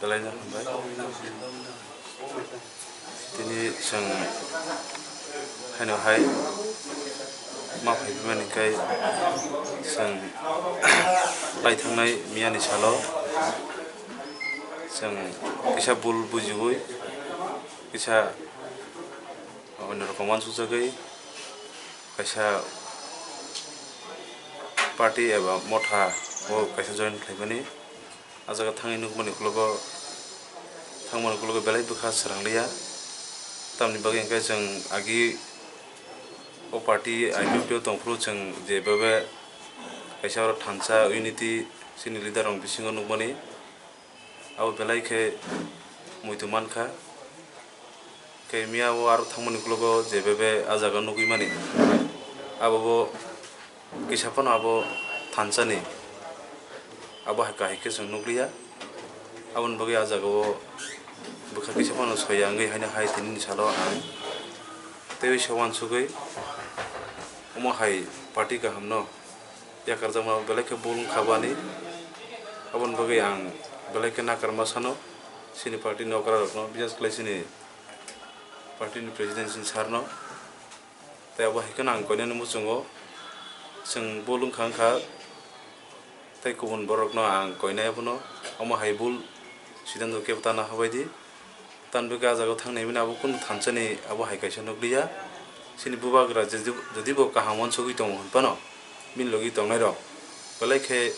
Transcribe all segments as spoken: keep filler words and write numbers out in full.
Belai no hambai. Tini chwng haino hai ma phai mani khe chwng lai thangnai miyani salo chwng kisa bul bujiwi kisa onno rokom uansukjagwi kaisa party eba motha o kaisa join khlaimani. Ah jaga thangwi nukmani ukologo, thangmani ukologo belai bwkha swrang liya. Tamni bagwi hwnkhe chwng agi o party I P F T o tongphuru chwng je bebe kaisa oro thansa unity chini leader rok bisingo nukmani, abo belai khe muitu mankha. Khe miya o aro thangmani ukologo je bebe ah jaga nugwi mani, abo bo kisa phano abo thansani abo hai kahai khe chwng nukliya. Aboni bagwi ah jaga o bwkha kisa phano soya wngwi haino hai tinini salo ang teiwi se uansugwi omo hai party kaham no yakarjakma belai khe bul wngkha bo ani. Aboni bagwi ang belai khe nakarma sano chini party ni okra rokno, bises khlai chini party ni president chini sir no. Tei abo hai kheno ang koinani muchungo chwng bul wngkha wngkha tei kubun borok no ang koinai abono omo hai bul siddhanto kebo tana habai di. Tamni bagwi ah jaga o thangnai mani abo kunu thansani abo hai kaisa nukliya. Chini bubagra jodi, jodi bo kaham uansugwi tongo hwn phano bini logi tongnai rok belai khe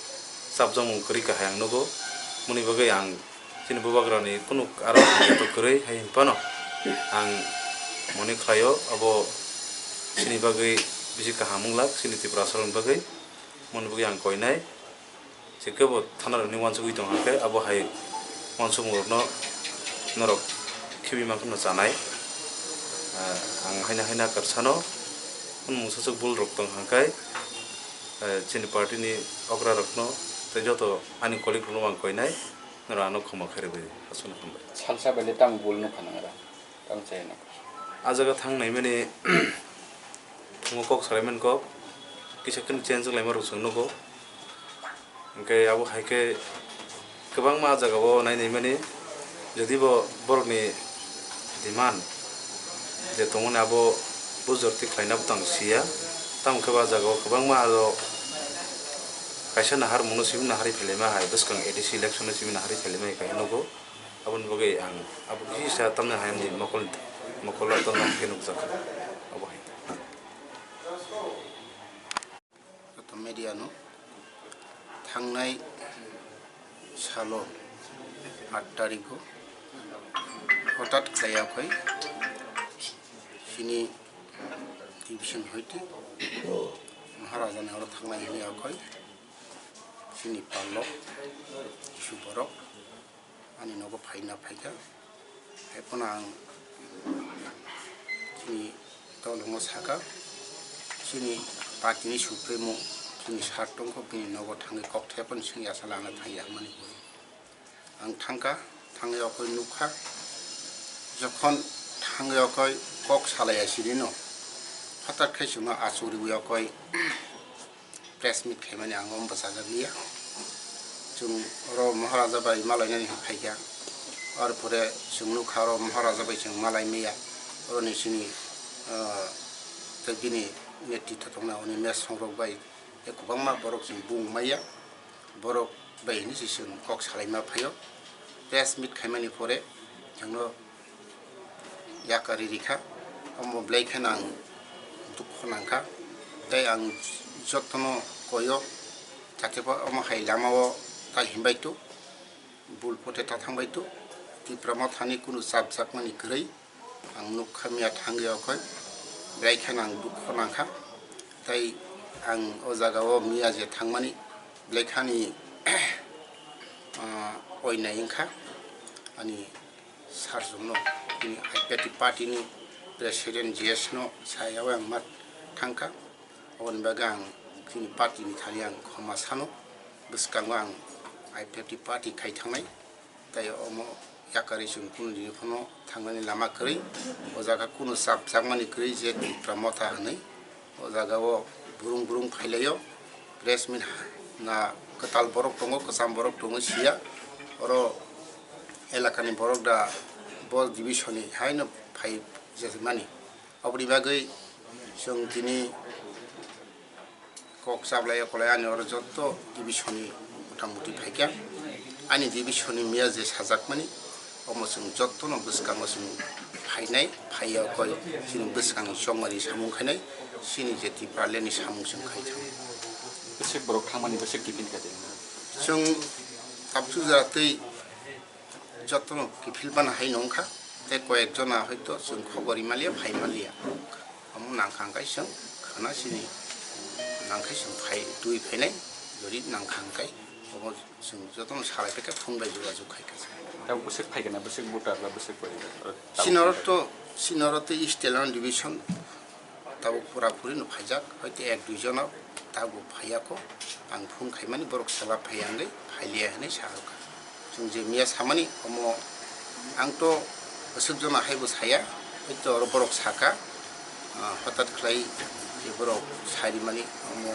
chapjakmung kwrwi kahai ang nugo. Moni bagwi ang chini bubagra ni kunu aro hamya to kwrwi hai hwn phano ang moni khlaio abo chini bagwi bisi kaham wng lak chini Tiprasa rok ni bagwi. Moni bagwi ang koinai. Chikhe bo thana rokni uansugwi tong hwnkhe abo hai uansukmung rokno norok khibi mankhe no chanai. Ah, ang haino haino kwrwsano mungsa swk bul rok tong hwnkhe, eh, chini party ni okra rokno tei joto ani colleague rokno ang koinai norok ano khoma khairogwi aswkno hambai. Salsa belai tamo bul nukha nang oro? Tamo chaya nang? Ah jaga thang naimani thungo kok salaimani kok kisa khe change wnglaima rok chwng nugo. Hwnkhe abo hai khe kwbangma ah jaga o nai naimani, jodi bo borokni demand je tongmani abo bujor twi khlaina bo tang siya. Tamo khe bo ah jaga o kwbangma aro kaisa naharmungno simi naharwi phailaima hai bwskang A D C election no simi naharwi phailaima hai khe nugo. Aboni bagwi ang abo kisa tamni hayamni mokol, mokol o tamni khe nukjak abo hai. Joto media no thangnai salo aat tarikh o hotat khlai yakhoi chini division hoite Maharaja ni oro thangnai hwnwi yakhoi chini pal o kisu borok ani nogo phaina phaikha. Hai phano ang chini tolongo sakha, chini party ni supremo chini sir tongkho, bini nogo thangwi kokthai phano chwng yasa lana thangya hwnmani. Ang thangkha, thangwi okoi nukha, jokhon thangwi okoi kok salaiya sinino phatar khai chwngno achugriwi okoi press meet khaimani ang omo bwchajak liya. Chwng oro Maharaja bai malainani hinwi phaikha. Aro pore chwng nukha oro Maharaja bai chwng malai maya. Oroni chini, ah, tei bini netritw tongnai oni mesong rok bai tei kwbangma borok chwng bung maya. Borok bai hinwi se chwng kok salaima phaio. Press meet khaimani pore chwngno yakarwi rikha, omo belai kheno ang dukhu nangkha. Tei ang jotono koio, jate bo omo hai lama o ta hinbai tu, bul pote ta thangbai tu, Tipra Mothani kunu chapjakmani kwrwi ang nukha miya thangwi okhoi, belai kheno ang dukhu nangkha. Tai ang o jagao miya je thangmani belai khani, ah, oinai wngkha ani sir chwngno, bini I P F T party ni president G S no saya ang ma thangkha. Aboni bagwi ang chini party ni thani ang khoma sano, bwskango ang I P F T party khai thangnai. Tai omo yakarwi chwng kunu dini phano thangnani lama kwrwi. O jaga kunu chapjakmani kwrwi je Tipra Motha hwnwi. O jagao burung burung phailaio. Press meet na kwtal borok tongo, kwcham borok tongo siya. Oro elakani borok da bo division ni haino phai jemani. Oboni bagwi chwng tini kok chablai okolai ani oro jotto division ni mota muti phaikha. Ani division ni miya je sajakmani, omo chwng jottono bwskango chwng phainai, phaiya koi chini bwskang chongmani samung khainai, chini je Tipraland ni samung chwng khai thang. Bwswk borok thangmani bwswk kiphil kha de? Chwng tabuk jora twi jottono kiphil bana hai nongkha, tei koyek jona hoito chwng khobor rimaliya, phaimalia. Omo nangkha hwnkhe chwng khana sini nangkhe chwng phai twi phainai, jori nangkha hwnkhe omo chwng jotono salai phaikha phone bai jogajog khaikha. Tabuk bwswk phaikha na, bwswk voter ba bwswk bai? Sinoro to, sinoro to East Telang Division tabuk pura puri no phaijak, hoite ek dui jona tabuk phaiya kho. Ang phone khaimani borok sela phaiya hwnwi, phailiya hwnwi sa rwkha. Chwng je miya samani omo ang to bwswk jona haibo saya, hoito oro borok saka, ah, hotat khlai je borok sarimani omo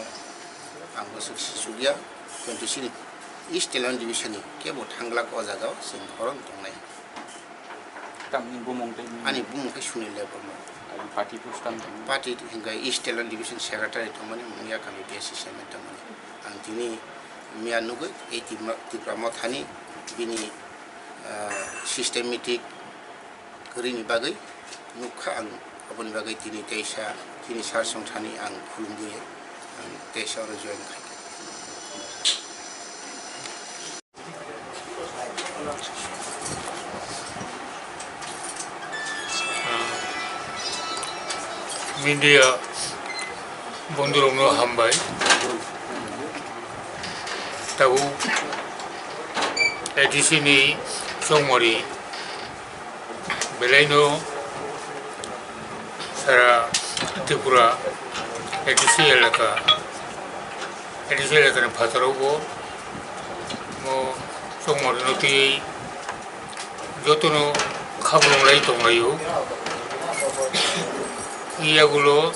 ang bwswk sichukya, kintu chini East Telang Division ni kebo thanglak o jaga o chwng horon tongnai. Tamni bumung tei ani bumung khe Sunil Debbarma. Ani party post tamo? Party hingkha East Telang Division Secretary tongmani, mungya kami B S C chairman tongmani. Ang tini miya nugwi ei Tipra, Tipra Mothani bini, ah, systematic kwrwini bagwi nukha ang, aboni bagwi tini teisa chini sir chwngthani ang khulumwi ang teisa oro join khaikha. Media bondhurokno hambai. Tabuk A D C ni chongmari belaino sara Tripura A D C elaka, A D C elakani phataro bo mo chongmari no twi jotono khabrung lai tonglaio. Yagulo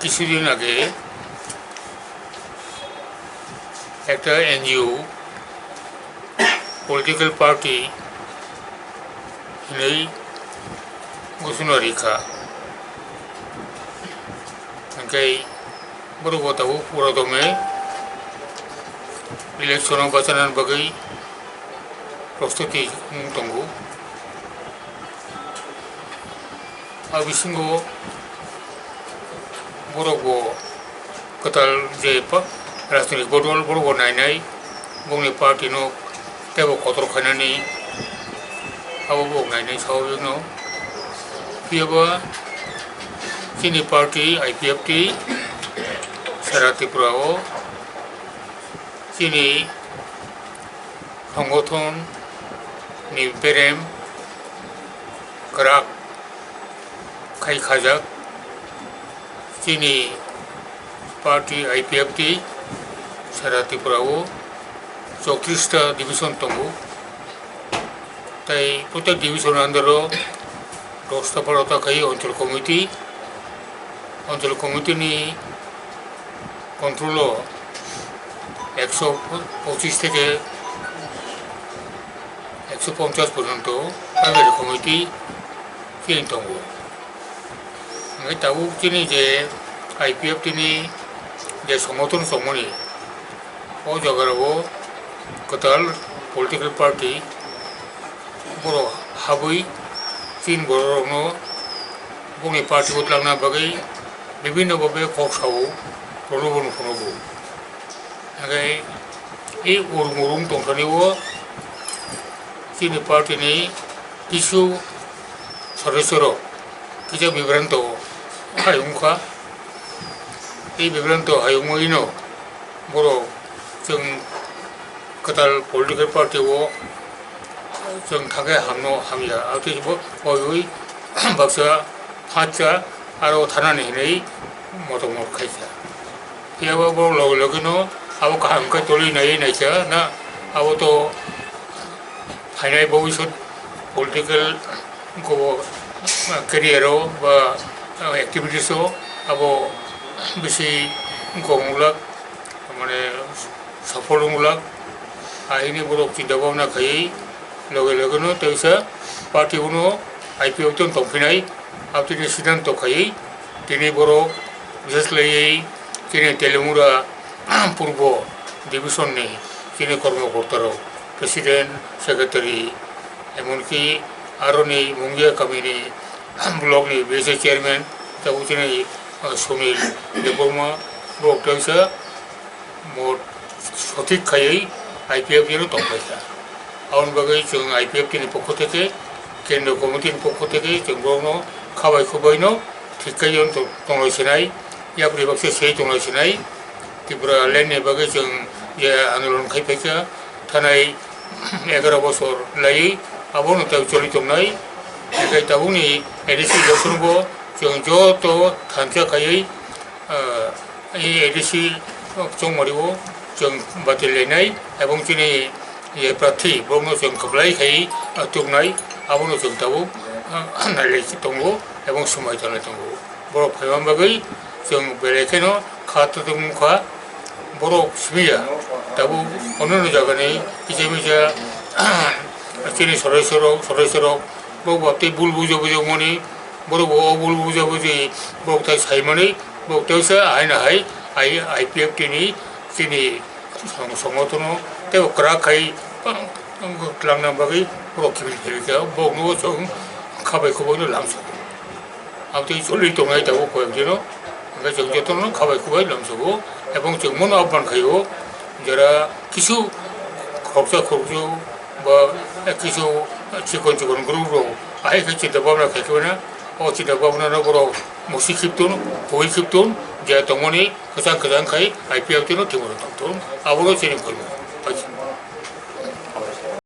কিছুদিন আগে একটা NGO political party hinwi ঘোষণা rikha. Hingke borok bo tabuk pura dome election o bachanani bagwi prostuti wng tongo. A bisingo borok bo kwtal je pa-, rajnitik bodol borok bo nainai, bongni party no teibo kotor khainani abo bo nainai swababik no. Phiya ba chini party I P F T sara Tripura o chini songothon ni berem kwrak khai khajak chini party I P F T sara Tripura o chowtris ta division tongo. Tai protek division under o dos ta baro ta khai onchol committee, onchol committee ni control o ekso pochis theke ekso ponchas porjonto primary committee chini tongo. Hingke tabuk chini je I P F T ni je songothon tongmani, o jaga o kwtal political party borok habwi chini borok rokno bongni party o twlangna bagwi bibinno bhabe kok sao, prolobono phunugo. Hingke I urung urung tongthani o chini party ni kisu sodosyo rok kisa bibranto hai wngkha. I bibranto hai wngwi no borok chwng kwtal political party o chwng thangkhe hamno hamya. Aboni bo-, boywi baksa phatsa aro thanani hinwi motomot khaisa. Phiya bo borok loge loge no abo kaham khe tolwi naiwi naisa na abo to phainai bobiswt political go career o ba activities o abo bisi gong glak mane safol wng glak. Ahini borok chinta bhabna khaiwi loge loge no teisa party bono I P F tong tongphinai. Aboni siddhanto khaiwi tini borok bises laiwi chini Telimura Purbo division ni chini kormokorta rok, president, secretary, emonki aroni Mungia kamini block ni B S A chairman, tabuk chini, ah, Sunil Debbarma, borok teisa mot sothik khaiwi I P F T no tongphaikha. Aboni bagwi chwng I P F T ni pokho theke, Kendriya Committee ni pokho theke chwng borokno khabai khubaino thik khai tong-, tonglai sinai, yapri baksa sei tonglai sinai. Tripura land ni bagwi chwng je andolon khai phaikha, thanai egaroh bosor laiwi abono tei choli tongnai. Hingkhe tabukni A D C election bo chwng joto thansa khaiwi, ah, I A D C chongmari o chwng batil lainai ebong chini je prarthi borokno chwng kwplai khai, ah, tuknai, abono chwng tabuk, ah, nailai tongo ebong swmai tonglai tongo. Borok phaima bagwi chwng belai kheno kha totong wngkha, borok simiya tabuk onno jagani kisa misa chini sodosyo rok, sodosyo rok borok bo tei bul bujo bujo mani, borok bo o bul bujo buji borok tai saimani. Bo teisa haino hai, hai I P F T ni chini song-, songotono tei kwrak khai twlangna bagwi borok khibil khibil khe borokno chwng khabai khubaino lamsogo. Abtwi choli tongnai tabuk koyek dino, hwnkhe chwng jotono khabai khubai lamsogo, ebong chwng bono aphan khaio, jera kisu khoroksa khoroksa ba kisu chikon chikon group rok ahai khe chinta bhabna khai khe mano, o chinta bhabna no borok musi khiptun, phui khiptun, je tongmani kwchang kwchang khai I P F T no thwimwi tongthun, abono chini khuimu.